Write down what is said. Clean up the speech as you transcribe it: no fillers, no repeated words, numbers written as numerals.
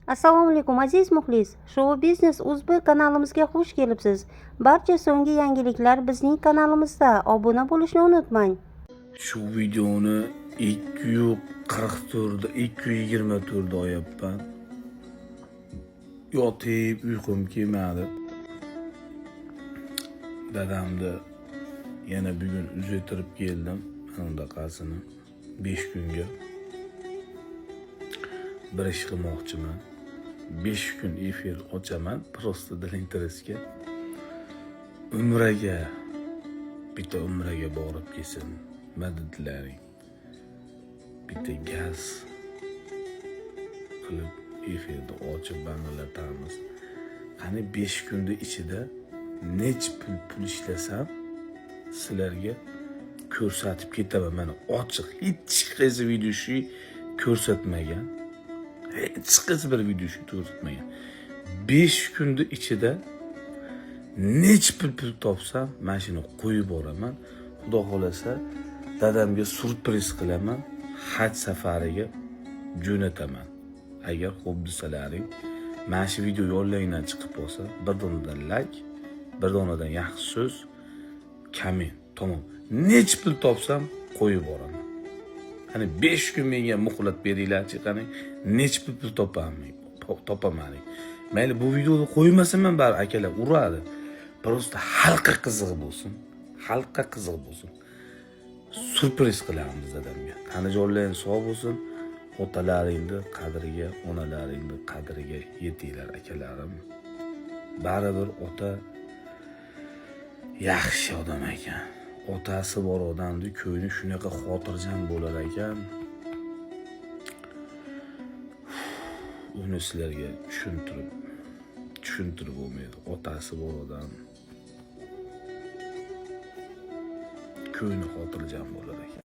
Assalomu alaykum, aziz muxlis. Show Business Uzbek kanalimizga xush kelibsiz. Barcha so'nggi yangiliklar bizning kanalimizda. Obuna bo'lishni unutmang. Shu videoni 244da, 224da oyapman. Yotib uyqum kelmadi. Dadamni yana bugun uzattirib keldim. Mana undaqasini 5 kunga bir ish qilmoqchiman. 5 kun efir ochaman, просто для интереса. Umraga, bitta umraga borib kelsin. Nima dedilaring? Bitta gaz qilib efirni ochib banglatamiz. Qani, 5 kunda ichida necha pul ishlasam, sizlarga ko'rsatib ketaman. Mana, ochiq, hech qaysi video shu ko'rsatmagan. Hech qaysi bir video shu ko'rsatmagan. 5 kunda ichida necha pul topsam, mana shuni qo'yib boraman. Xudo xohlasa, dadamga syurpriz qilaman, haj safariga jo'nataman. Agar xo'p desalaring, mana shu video yonlaringdan chiqib qolsa, bir donadan like, bir donadan yaxshi so'z, komment, tamom. Necha pul topsam, qo'yib boraman. Hani 5 kun menga muhlat beringlarchi, qani necha pul topaman, topaman. Mayli, bu videoni qo'ymasam ham baribir akalar uradi. Просто xalqqa qiziq bo'lsin. Xalqqa qiziq bo'lsin. Syurpriz qilamiz dadamga. Tanajonlaring sog' bo'lsin. Otalaringni qadriga, onalaringni qadriga yetinglar, akalarim. Baribir ota yaxshi odam ekan. Otasi bor odamni ko'ngli shunaqa xotirjam bo'lar ekan. Uni sizlarga tushuntirib bo'lmaydi. Otasi bor odam ko'ngli xotirjam bo'lar ekan.